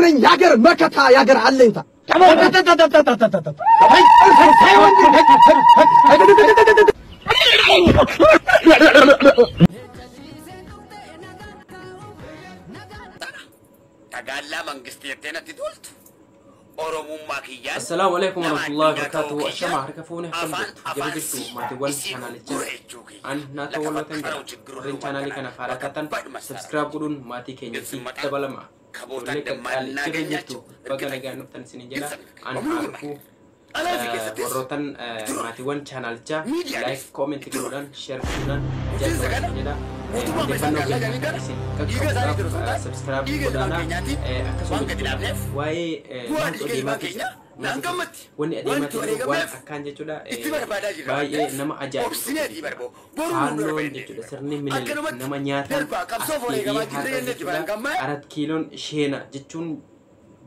ነኝ የሀገር መከታ የሀገር አለኝታ። Tagaallaa mangistii jettee natti toltu Oromummaa kiyyaan. Assalaamu alaikum warahmatullahi wabarakatuh. Ashama harka fuune akkam jirtu? Jara jirtu maatiiwwan chaanalichaa. An naatoo walootan jira. Warreen chaanaalii kana faaraa taatan subscribe godhuun maatii keenyatti dabalama. Ijoollee qaqqaalii jirra jirtu baga nagaan dhuftan isiniin jedha. An haadhufuu warrootan maatiiwwan chaanaalichaa like, comment godhuudhaan, share godhuudhaan jalqaba isin jedha. Odeeffannoo keenya isin qaqqabuudhaaf subscribe godhaanaa. Akkasuma jechuudha waa'ee maaltu adeemaa jira, wanni adeemaa jiru waan akkaan jechuudha baay'ee nama ajaa'ibu. Faannoon jechuudha sirni Minilik nama nyaataan as deebi'ee har'a jechuudha 4 kiiloon sheena jechuun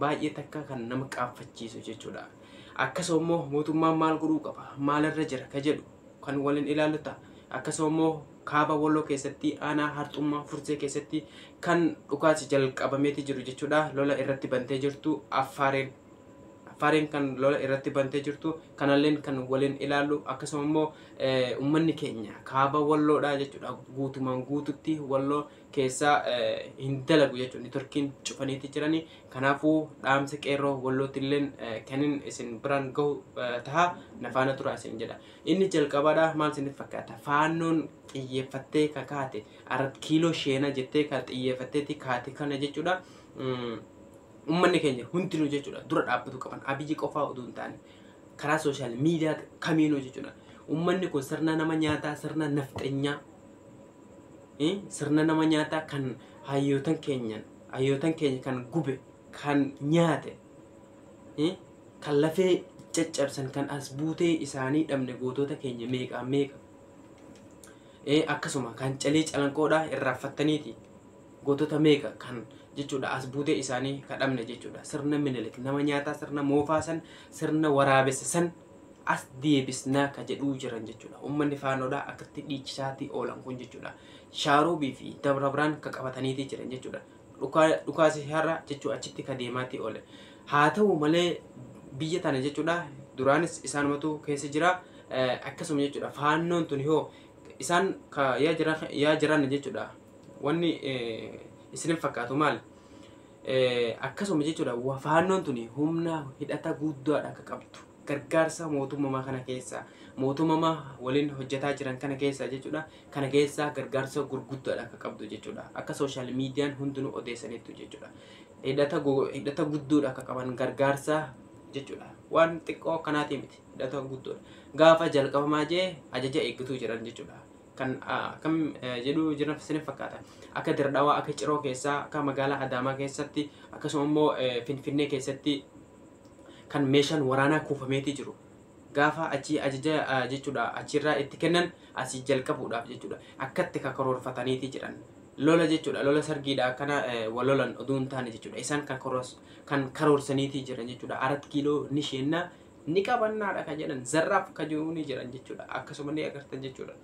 baay'ee takka kan nama qaanfachiisu jechuudha. Akkasuma immoo mootummaan maal godhuu qaba, maalirra jira ka jedhu kan waliin ilaallu ta'a. Akkasuma immoo kaaba Walloo keessatti aanaa Harxummaa Fursee keessatti kan dhukaasi jalqabameeti jiru jechuudha. Lola irratti bantee jirtu Affaareen. Affaareen kan lola irratti bantee jirtu kanalleen kan waliin ilaallu. Akkasuma immoo uummanni keenya kaaba Walloodha jechuudha. Guutumaan guututti Walloo keessaa hin dalagu jechuudha. Neetworkiin cufaniiti jirani. Kanaafuu dhaamsa qeerroo Wallootti illeen kanin isin biraan gahu taha, nafaana tura isin jedha. Inni jalqabaadha maal isinitti fakkaata? Faannoon xiyyeeffattee kakaate 4 kiiloo sheena jettee kan xiyyeeffatteeti kaate kana jechuudha. Uummanni keenya hundinuu jechuudha dura dhaabbatu qaban, Abiyyi qofaa oduu hin taane karaa sooshaal miidiyaa kamiinuu jechuudha. Uummanni kun sirna nama nyaataa, sirna nafxenyaa, sirna nama nyaataa kan hayyootan keenyan hayyootan keenya kan gube, kan nyaate, kan lafee caccabsan, kan as buutee isaanii dhabne gootota keenya meeqa meeqa, akkasuma kan calee calanqoodhaa irraanfattaniiti gootota meeqa kan jechuudha as buutee isaanii kadhabne jechuudha. Sirna Minilik nama nyaataa, sirna moofaa san, sirna waraabessa san as deebisnaa ka jedhuu jiran jechuudha. Uummanni faanoodhaa akkatti dhiichisaatii oolan kun jechuudha. Shaaruubii fi Dabra Biraan ka qabataniitii jiran jechuudha. Dhukaasi har'a jechuu achitti ka deemaatii oole. Haa ta'u malee biyya tana jechuudha duraanis isaanumatu keessa jira. Akkasuma jechuudha faannoon tun hoo isaan ka yaa jiran jechuudha. Wanni isinin fakkaatu maali? Akkasuma jechuudha faannoon tuni humna hidhata guddaadha akka qabdu. Gargaarsa mootummaa kana keessa, mootummaa waliin hojjetaa jiran kana keessa jechuudha. Kana keessa gargaarsa gurguddaadha akka qabdu jechuudha. Akka sooshaal miidiyaan hundinuu odeessaniitu jechuudha. Hidhata guddoodha akka qaban gargaarsa jechuudha. Waan xiqqoo akkanaatii miti, hidhata guddoodha. Gaafa jalqabamaa jee ajaja eeggatuu jiran jechuudha. Kan akkam jedhu jiran isiniif fakkaata? Akka Dirdhawaa, akka Ciroo keessaa, akka magaalaa Adaamaa keessatti, akkasuma immoo Finfinnee keessatti kan meeshaan waraanaa kuufameeti jiru. Gaafa achii ajaja jechuudha achirraa itti kennan asii jalqabuudhaaf jechuudha. Akkatti karoorfataniiti jiran. Lola jechuudha, lola sargiidha akkana wal lolan oduu hin taane jechuudha. Isaan kan karoorsaniiti jiran jechuudha. 4 kiiloo ni sheennaa ni qabannaadha kan jedhan, zarraaf ka jedhu ni jiran jechuudha. Akkasuma ni agartan jechuudha.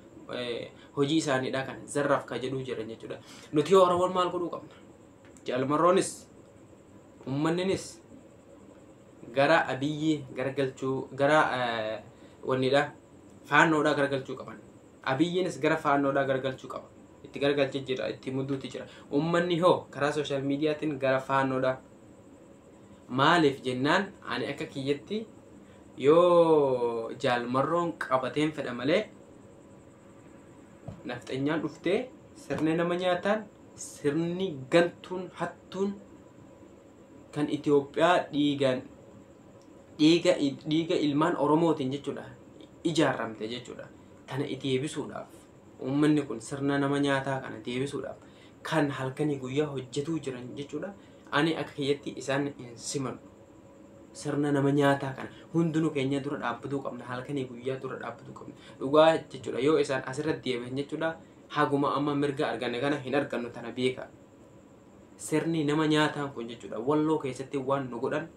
Hojii isaaniidha kan zarraaf ka jedhuu jiran jechuudha. Nuti yoo Oromoon maal godhuu qabna? Jaalmarroonis uummanninis gara Abiyyi garagalchuu, gara wannidha faannoodhaa garagalchuu qaban. Abiyyiinis gara faannoodhaa garagalchuu qaba. Itti garagalchee jira, itti mudduutti jira. Uummanni hoo karaa sooshaal miidiyaatiin gara faannoodhaa. Maaliif jennaan ani akka kiyyatti yoo jaalmarroon qabateen fedha malee nafxenyaan dhuftee sirni nama nyaataan, sirni gantuun hattuun kan Itoophiyaa dhiigaan dhiiga ilmaan Oromootiin jechuudha ijaaramte jechuudha. Kana deebisuudhaaf uummanni kun sirna nama nyaataa kana deebisuudhaaf kan halkanii guyyaa hojjetuu jiran jechuudha. Ani akka kiyyatti isaan hin simadhu. Sirna nama nyaataa kana hundinuu keenya dura dhaabbatuu qabna, halkanii guyyaa dura dhaabbatuu qabna. Dhugaa jechuudha yoo isaan asirratti deebi'an jechuudha haguma amma mirga arganne kana hin argannu, tana beeka. Sirni nama nyaataan kun jechuudha Walloo keessatti waan nu godhan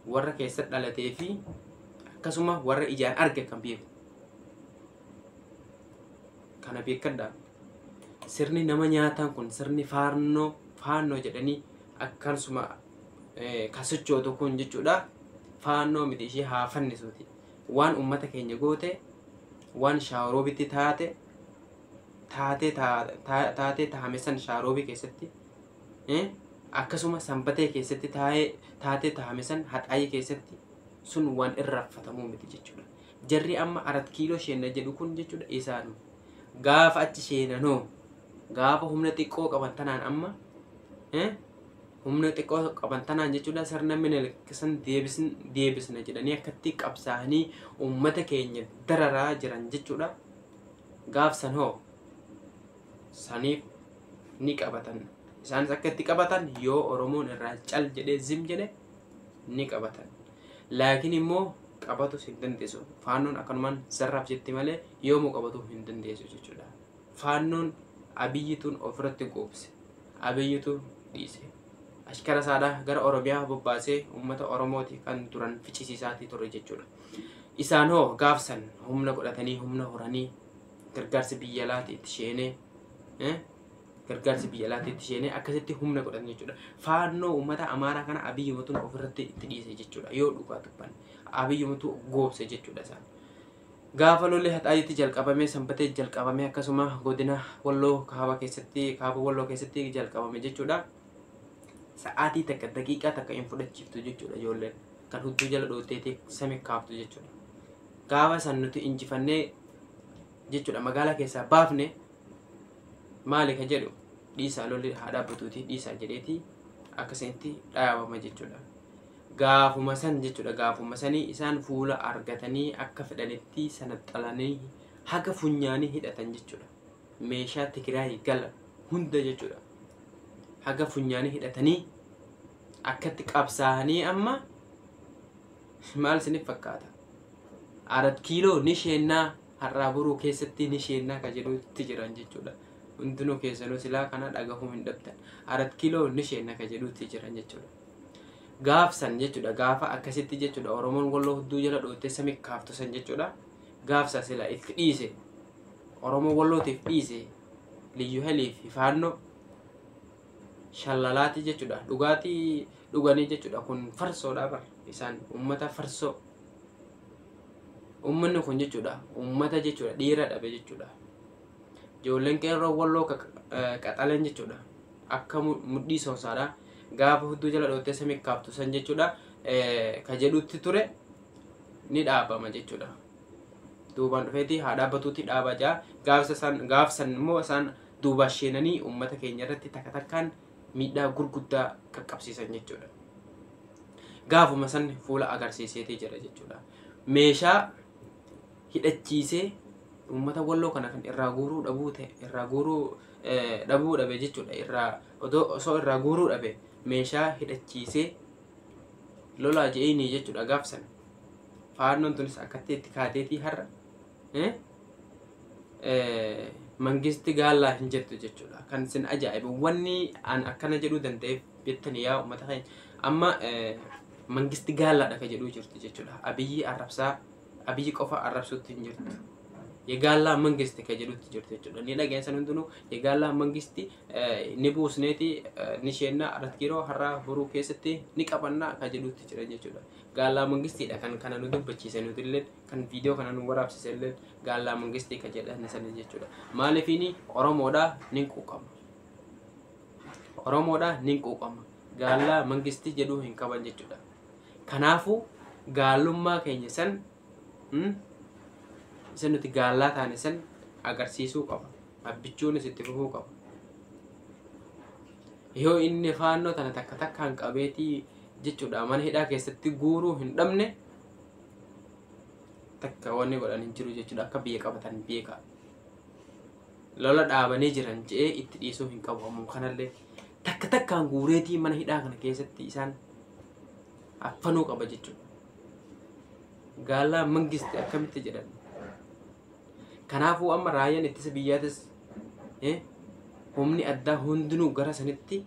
warra keessa dhalatee fi akkasuma warra ijaan arge kan beeku. Kana beekadhaa. Sirni nama nyaataan kun sirni faannoo faannoo jedhanii akkasuma Kan sochootu kun jechuudha faannoo miti ishee haa fannisuuti. Waan uummata keenya goote, waan Shawaroobitti taate taatee taatee taa'ame san Shawaroobii keessatti, akkasuma Sanbatee keessatti taatee taa'ame san Haxaayii keessatti sun waan irraanfatamuu miti jechuudha. Jarri amma 4 kiiloo sheenna jedhu kun jechuudha isaanu gaafa achi sheenanoo gaafa humna xiqqoo qaban tanaan amma humna xiqqoo qaban tanaan jechuudha sirna Minilik san deebisna jedhanii akkatti qabsaa'anii uummata keenya dararaa jiran jechuudha. Gaaf san hoo saniif ni qabatan. Isaanis akka itti qabatan yoo Oromoon irraa cal jedhee zim jedhe ni qabatan. Laakiin immoo qabatus hin dandeessu. Faannoon akkanumaan zarraaf jetti malee yoomuu qabatu hin dandeessu jechuudha. Faannoon Abiyyituun ofirratti goobse. Abiyyitu dhiise. Ashkara isaadhaa gara Oromiyaa bobbaasee uummata Oromooti kan turan ficcisiisaatii ture jechuudha. Isaan hoo gaafsan humna godhatanii humna horanii gargaarsi biyya alaatii itti sheenee gargaarsi biyya alaatii itti sheenee akkasitti humna godhatan jechuudha. Faannoo uummata Amaaraa kana Abiyyumatuun ofirratti itti dhiise jechuudha. Yoo dhugaa dubbanne Abiyyumatu goobse jechuudha isaan. Gaafa lolli Haxaayitti jalqabamee, Sanbatee jalqabamee, akkasuma godina Walloo kaaba keessatti, kaaba Walloo keessatti jalqabame jechuudha. Sa'aatii takka daqiiqaa takka hin fudhachiiftu jechuudha ijoolleen kan hudduu jala dhootteetii sami kaaftu jechuudha. Gaafa san nuti injifannee jechuudha magaalaa keessaa baafne maali ka jedhu dhiisaa lolli haa dhaabbatuuti dhiisaa jedheeti akkasitti dhaabama jechuudha. Gaafuma san jechuudha gaafuma sanii isaan fuula argatanii akka fedhanitti sana xalanii haga funyaanii hidhatan jechuudha. Meeshaa Tigraay gala hunda jechuudha. Haga funyaanii hidhatanii akkatti qabsaa'anii amma maal isiniif fakkaata? 4 kiiloo ni sheennaa har'aa boruu keessatti ni sheennaa ka jedhutti jiran jechuudha. Hundinuu keessanuu silaa kana dhagahuu hin dhabdan. 4 kiiloo ni sheennaa ka jedhutti jiran jechuudha. Gaafsan jechuudha gaafa akkasitti jechuudha Oromoon Walloo hudduu jala dhoottee sami kaaftu san jechuudha. Gaafsa sila itti dhiise Oromoo Wallootiif dhiise Liyyuu Helii fi Faannoo shallalaati jechuudha. Dhugaatii dhuganii jechuudha kun farsoodha bar isaan uummata farsoo. Uummanni kun jechuudha uummata jechuudha dhiira dhabe jechuudha. Ijoolleen qeerroo Walloo qaxaleen jechuudha akka mudhii soosaadha. Gaafa hudduu jala dhoottee sami kaaftu san jechuudha ka jedhutti ture ni dhaabama jechuudha. Duubaan dhufeeti haa dhaabbatuutti dhaabaa jaa gaafsan immoo isaan duubaa sheenanii uummata keenya irratti takka takkaan miidhaa gurguddaa qaqqabsiisan jechuudha. Gaafuma san fuula agarsiiseetii jira jechuudha. Meeshaa hidhachiisee uummata Walloo kana kan irraa guuruu dhabuu ta'e irraa guuruu dhabuu dhabe jechuudha. Irraa osoo irraa guuruu dhabe meeshaa hidhachiisee lolaa je'inii jechuudha gaafsan. Faannoon tunis akkatti itti kaateetii har'a mangisti gaallaa hin jettu jechuudha. Kan isin ajaa'ibu wanni an akkana jedhuu danda'eef jettanii yaa uummata keenya amma mangisti gaallaadha ka jedhuu jirtu jechuudha. Abiyyi arrabsaa Abiyyi qofa arrabsuutti hin jirtu. Yegaallaa mangisti ka jedhutti jirtu jechuudha. Ni dhageen san hundinuu yegaallaa mangisti ni buusneeti ni sheennaa 4 kiiloo har'aa boruu keessatti ni qabannaa ka jedhutti jiran jechuudha. Gaallaa mangistiidha kan kana nu dubbachiise nuti illee kan viidiyoo kana nu waraabsise illee gaallaa mangistii ka jedhan sana jechuudha. Maaliifiini Oromoodhaa ni quuqama. Oromoodhaa ni quuqama. Gaallaa mangistii jedhuu hin qaban jechuudha. Kanaafuu gaallummaa keenya san isa nuti gaallaa taane san agarsiisuu qaba. Abbichuunis itti fufuu qaba. Yoo inni faannoo tana takka takkaan qabeetii jechuudha mana hidhaa keessatti guuruu hin dhabne takka wanni godhan hin jiru jechuudha akka biyya qabatan beeka. Lola dhaabanii jiran je'ee itti dhiisuu hin qabu ammoo kanallee takka takkaan guureetii mana hidhaa kana keessatti isaan affanuu qaba jechuudha. Gaallaa mangisti akkamitti jedhan. Kanaafuu amma raayyaan ittisa biyyaatis humni addaa hundinuu gara sanitti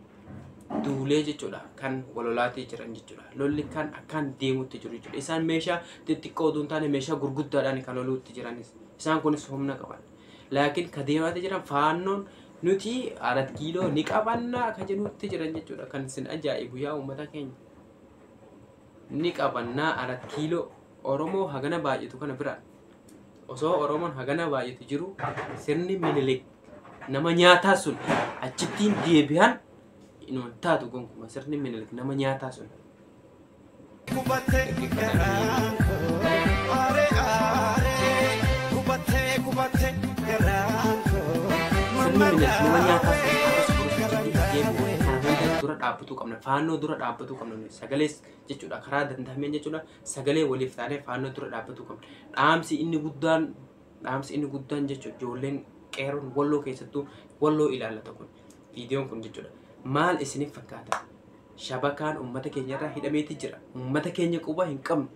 duulee jechuudha kan walolaatii jiran jechuudha. Lolli kan akkaan deemutti jiru jechuudha. Isaan meeshaa xixiqqoo otoo hin taane meeshaa gurguddaadhaan kan loluutti jiranis. Isaan kunis humna qaban. Laakiin ka deemaatti jiran faannoon nuti 4 kiiloo ni qabannaa ka jedhutti jiran jechuudha. Kan isin ajaa'ibu yaa uummata keenya. Ni qabannaa 4 kiiloo Oromoo hagana baay'atu kana bira osoo Oromoon hagana baay'atu jiru sirni Minilik nama nyaataa sun achittiin deebi'an inuma taatu gonkumaa sirni Minilik nama nyaataa sun. Sirni Minilik nama nyaataa sun akkasumas kana hunda dura dhaabbatuu qabna. Faannoo dura dhaabbatuu qabna. Sagalees jechuudha karaa danda'ameen jechuudha sagalee waliif taanee faannoo dura dhaabbatuu qabna. Dhaamsi inni guddaan jechuudha ijoolleen qeerroon walloo keessattuu walloo ilaallata kun viidiyoon kun jechuudha. Maal isiniif fakkaata? Shabakaan uummata keenyarraa hidhameeti jira. Uummata keenya quba hin qabnu.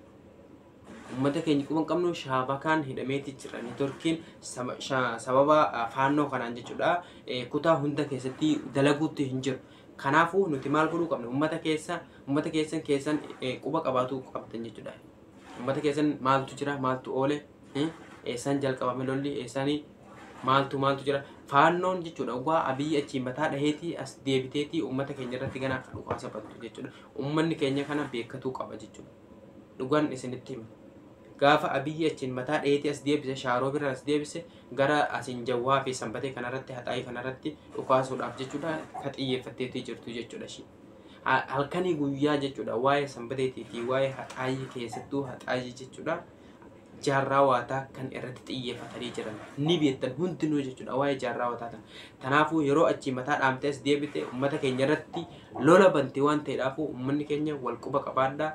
Uummata keenya quba hin qabnu shabakaan hidhameeti jira. Neetworkiin sababa faannoo kanaan jechuudha kutaa hunda keessatti dalaguutti hin jiru. Kanaafuu nuti maal godhuu qabna? Uummata keessan quba qabaatuu qabdan jechuudha. Uummata keessan maaltu jira? Maaltu oole? Eessaan jalqabame lolli? Eessaan maaltu jira? Faannoon jechuudha dhugaa Abiyyi achii mataa dhaheetii as deebiteetii uummata keenya irratti ganaa akka dhukaasa bantu jechuudha. Uummanni keenya kana beekatuu qaba jechuudha. Dhugaan isinitti hima. Gaafa Abiyyi achiin mataa dhaheetii as deebise shaaroo bira as deebise gara asiin Jawwaa fi Sanbatee kanarratti Haxaayii kanarratti dhukaasuudhaaf jechuudha ka xiyyeeffatteetii jirtu jechuudha ishee. Halkanii guyyaa jechuudha waa'ee Sanbateetii fi waa'ee Haxaayii keessattuu Haxaayii jechuudha. Jaarraa waataa kan irratti xiyyeeffatanii jiran ni beektan hundinuu jechuudha waa'ee jaarraa waataa kana. Kanaafuu yeroo achii mataa dhaamtee as deebite uummata keenya irratti lola bante waan ta'eedhaafuu uummanni keenya wal quba qabaadhaa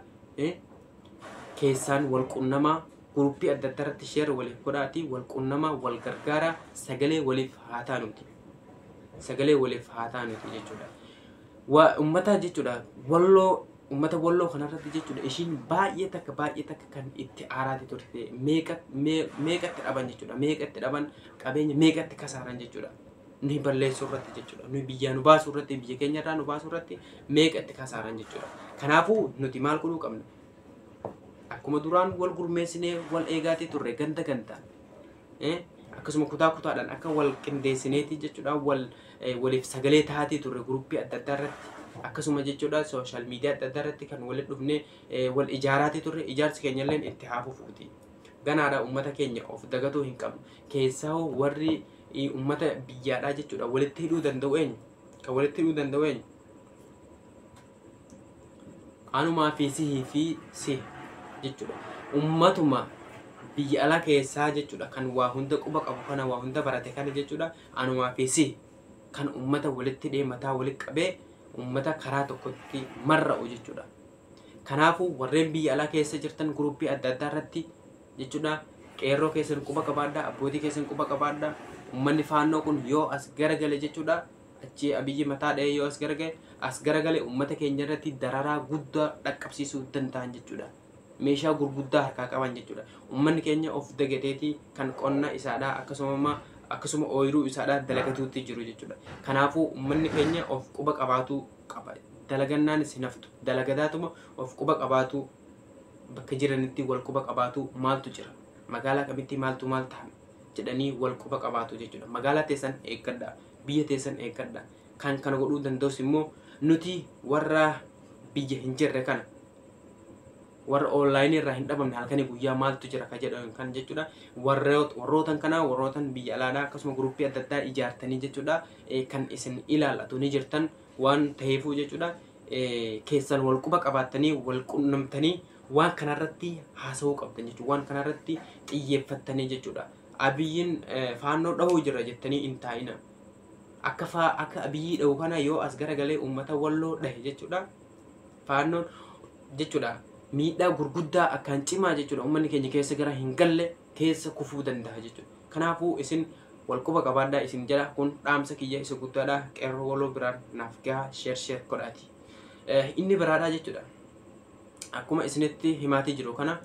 keessaan wal qunnamaa guruppii adda addaa irratti sheer waliif godhaatii wal qunnamaa wal gargaaraa sagalee waliif haa taanuti. Sagalee waliif haa taanuti jechuudha. Uummata jechuudha walloo uummata walloo kanarratti jechuudha ishiin baay'ee takka kan itti aaraati turte meeqatti dhaban jechuudha meeqatti dhaban qabeenya meeqatti kasaaran jechuudha nuyi balleessuu irratti jechuudha nuyi biyyaa nu baasuu irratti biyya keenya irraa nu baasuu irratti meeqatti kasaaran jechuudha. Kanaafuu nuti maal godhuu qabna? Akkuma duraan wal gurmeessinee wal eegaatii turre ganda gandaan akkasuma kutaa kutaadhaan akka wal qindeessineetii jechuudha waliif sagalee taatii turre guruppii adda addaa irratti akkasuma jechuudha sooshaal miidiyaa adda addaa irratti kan walitti dhufnee wal ijaaraatii turre ijaarsi keenya illee itti haa fufuuti. Ganaadha uummata keenya of dagatuu hin qabnu. Keessaa warri uummata biyyaadhaa jechuudha walitti hidhuu danda'u eenyu? Kan walitti hidhuu danda'u eenyu? Anumaa fi sihii fi si jechuudha. Uummatuma biyya alaa keessaa jechuudha kan waa hunda quba qabu kana waa hunda barate kana jechuudha anumaa fi si kan uummata walitti hidhee mataa walitti qabee uummata karaa tokkotti marra'u jechuudha. Kanaafuu warreen biyya alaa keessa jirtan guruppii adda addaa irratti jechuudha qeerroo keessan quba qabaadhaa abbootii keessan quba qabaadhaa uummanni faannoo kun yoo as garagale jechuudha achi Abiyyi mataa dhahee yoo as garagale uummata keenya irratti dararaa guddaa dhaqqabsiisuu danda'an jechuudha. Meeshaa gurguddaa harkaa qaban jechuudha. Uummanni keenya of dagateetii kan qonna isaadhaa akkasuma ooyiruu isaadhaa dalagatuutti jiru jechuudha. Kanaafuu uummanni keenya of quba qabaatuu qaba. Dalagannaanis hin haftu. Dalagataatuma of quba qabaatuu bakka jiranitti wal quba qabaatuu maaltu jira? Magaalaa kamitti maaltu maal ta'a jedhanii wal quba qabaatu jechuudha. Magaalaa teessan eeggadhaa. Biyya teessan eeggadhaa. Kan kana godhuu danda'us immoo nuti warra biyya hin jirre kana warra onlaayinii irraa hin dhabamne halkanii guyyaa maaltu jira ka jedhan kan jechuudha. Warrootan kana warrootan biyya alaadhaa akkasuma guruppii adda addaa ijaartanii jechuudha kan isin ilaallatu ni jirtan waan ta'eefuu jechuudha keessan wal quba qabaattanii wal qunnamtanii waan kanarratti haasa'uu qabdan jechuudha. Waan kanarratti xiyyeeffattanii jechuudha. Abiyyiin faannoo dhahuu jira jettanii hin taa'ina. Akka Abiyyii dhahu kana yoo as garagalee uummata walloo dhahe jechuudha. Faannoon jechuudha. Miidhaa gurguddaa akkaan cimaa jechuudha. Uummanni keenya keessa gara hin galle keessa kufuu danda'a jechuudha. Kanaafuu isin wal quba qabaadhaa isin jedha. Kun dhaamsa kiyya isa guddaadha. Qeerroo walloo biraan naaf gahaa sheer godhaati. Inni biraadhaa jechuudha. Akkuma isinitti himaatii jiru kana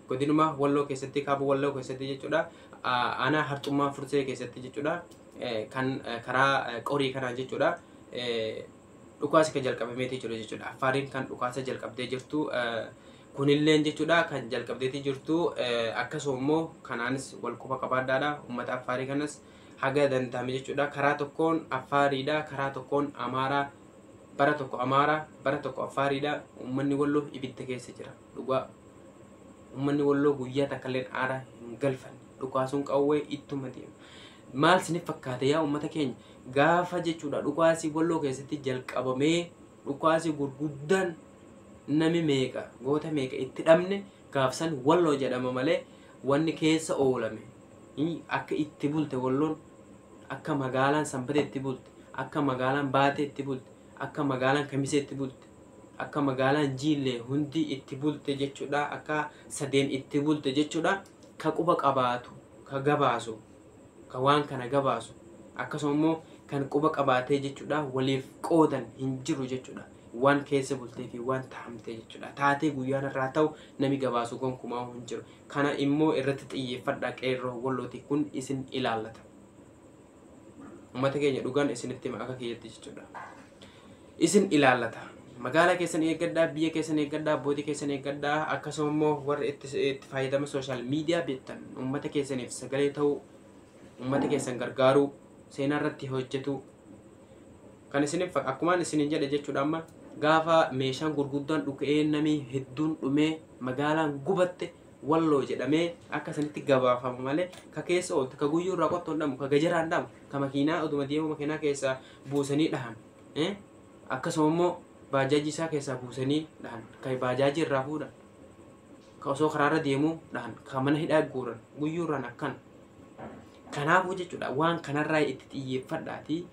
godinuma walloo keessatti kaaba walloo keessatti jechuudha. Aanaa harxummaa fursee keessatti jechuudha. Kan karaa qorii kanaa jechuudha. Dhukaasa kan jalqabameetii jiru jechuudha. Affaariin kan dhukaasa jalqabdee jirtu kunilleen jechuudha kan jalqabdeetii jirtu akkasuma immoo kanaanis wal quba qabaadhaadha. Uummata Affaarii kanas haga danda'ame jechuudha. Karaa tokkoon Affaariidha, karaa tokkoon Amaaraa Bara tokko Amaaraa, bara tokko Affaariidha. Uummanni Walloo ibidda keessa jira. Dhugaa uummanni Walloo guyyaa takka illee aara hin galfanne. Dhukaasuun qawwee ittuma deema. Maal isiniif fakkaata yaa uummata keenya? Gaafa jechuudha dhukaasii Walloo keessatti jalqabamee dhukaasii gurguddaan nami meeqa goota meeqa itti dhabne gaafsan Walloo jedhama malee wanni keessa oolame akka itti bulte Walloon, akka magaalaan Sanbatee itti bulte, akka magaalaan Baatee itti bulte, akka magaalaan Kamisee itti bulte, akka magaalaan Jiillee hundi itti bulte jechuudha, akka sadeen itti bulte jechuudha. Ka quba qabaatu, ka gabaasu, ka waan kana gabaasu, akkasuma immoo kan quba qabaatee jechuudha waliif qoodan hin jiru jechuudha. Waan keessa bultee fi waan taa'amtee jechuudha. Taatee guyyaan irraa ta'u nami gabaasu gonkumaa hin jiru. Kana immoo irratti xiyyeeffadhaa qeerroo Wallooti, kun isin ilaallata. Uummata keenya dhugaan isinitti hima akka kiyyatti jechuudha. Isin ilaallata. Magaalaa keessan eeggadhaa, biyya keessan eeggadhaa, abbootii keessan eeggadhaa, akkasuma immoo warri itti fayyadama social media beektan uummata keessaniif sagalee ta'uu, uummata keessan gargaaruu, seenaa irratti hojjetu. Kan isiniif akkumaan isinin jedhe jechuudha, amma gaafa meeshaan gurguddaan dhuka'ee namni hedduun dhumee magaalaan gubatte Walloo jedhamee akka sanitti gabaafama malee ka keessa ooltu, ka guyyuu irraa qottoon dhamu, ka gajaraan dhamu, ka makiinaa oduma deemu makiinaa keessaa buusanii dhahan, akkasuma immoo baajaajii isaa keessaa buusanii dhahan, ka baajaajii irraa fuudhan, ka osoo karaarra deemuu dhahan, ka mana hidhaa guuran guyyuu irraan akkan. Kanaafuu jechuudha waan kanarraa itti xiyyeeffadhaati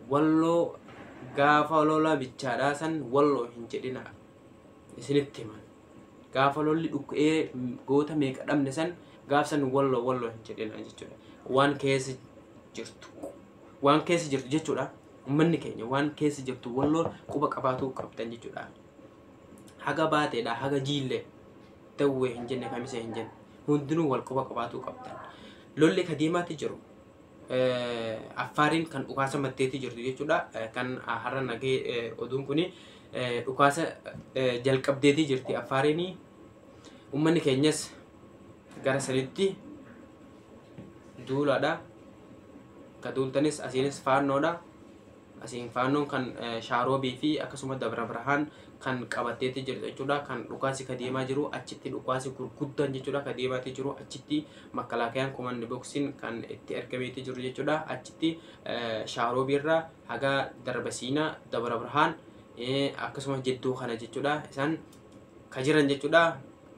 Walloo gaafa lola bichaadhaa san Walloo hin jedhina isinitti himan. Gaafa lolli dhukkee goota meeqa dhabne san gaaf san Walloo Walloo hin jedhina jechuudha. Waan keessa jirtu, waan keessa jirtu jechuudha. Uummanni keenya waan keessa jirtu Walloon quba qabaatuu qabdan jechuudha. Haga Baateedha, haga Jiillee, Dawwee hin jenne, Kamisee hin jenne, hundinuu wal quba qabaatuu qabdan. Lolli ka deemaatti jiru Affaariin kan dhukaasa matteetti jirtu jechuudha. Kan har'a nagee oduun kuni dhukaasa jalqabdeetii jirti Affaariin. Uummanni keenyas gara sanitti duulaadha. Ka duultanis asiinis Faannoodha. Asiin Faannoon kan Shaaroobii fi akkasuma Dabra Birhaan kan qabatteetti jirtu jechuudha. Kan dhukaasi ka deemaa jiru achitti, dhukaasi gurguddaan jechuudha ka deemaatti jiru achitti, makkalaakayaan komanni boksiin kan itti ergameetti jiru jechuudha. Achitti Shaaroobiirraa haga Darba Siinaa, Dabra Birhaan, akkasuma jidduu kana jechuudha. Isaan ka jiran jechuudha.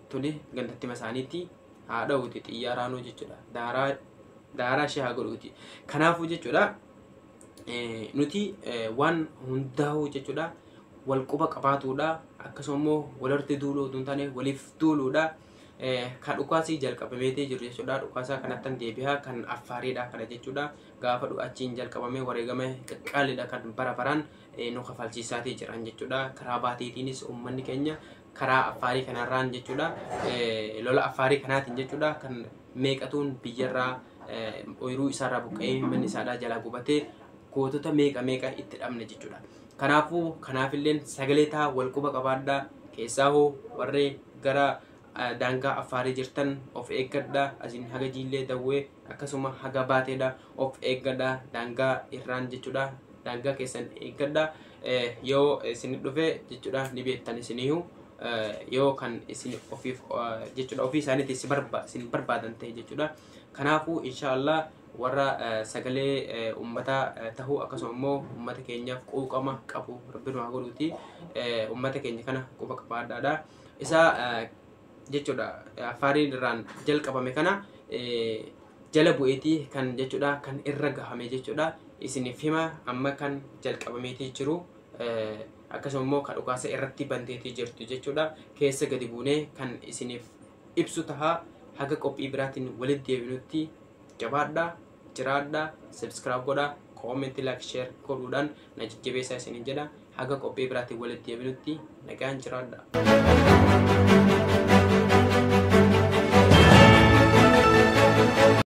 Tuni gandatti isaaniitti haa dha'uuti xiyyaaraanuu jechuudha. Daaraa daaraa ishee haa godhuuti. Kanaafuu jechuudha nuti waan hundaa'u jechuudha wal quba qabaatuudha, akkasuma immoo walirratti duuluu otoo hin taane waliif duuluudha. Kan dhukaasii jalqabameetee jiru jechuudha. Dhukaasaa kanattan deebi'aa, kan Affaariidha kana jechuudha. Gaafa achiin jalqabamee wareegame qaqqaaliidha kan bara baraan nu kafalchiisaatii jiran jechuudha. Karaa Baateetiinis uummanni keenya karaa Affaarii kanarraan jechuudha. Lola Affaarii kanaatiin jechuudha kan meeqatuun biyyarraa ooyiruu isaarraa buqqa'ee manni isaadhaa jalaa gubatee gootota meeqa meeqa itti dhabne jechuudha. Kanaafuu kanaafilleen sagalee ta'a, wal quba qabaadhaa. Keessaa hoo warri gara daangaa Affaarii jirtan of eeggadhaa. Asiin haga Jiillee, Dawwee, akkasuma haga Baateedha of eeggadhaa, daangaa irraan jechuudha, daangaa keessan eeggadhaa. Yoo isin dhufe jechuudha ni beektan isiniyyuu, yoo kan isin ofiif jechuudha ofii isaaniitti isin barbaadan ta'e jechuudha. Kanaafuu inshaallah warra sagalee uummataa tahuu akkasuma immoo uummata keenyaaf quuqama qabu Rabbi nu haa godhuuti, uummata keenya kana quba qabaadhaadha. Isa jechuudha Affaariin irraan jalqabame kana jala bu'eetii kan jechuudha kan irra gahame jechuudha isiniif hima, amma kan jalqabameetii jiru akkasuma immoo kan dhukaasa irratti banteetii jirtu jechuudha keessa gadi buunee kan isiniif ibsu tahaa. Haga qophii biraatiin walitti deebinutti jabaadhaa, jiraadhaa. Subscribe godhaa, comment, like, share godhuudhaan na jajjabeessaa isiniin jedha. Haga qophii biraatiin walitti deebinutti nagaan jiraadhaa.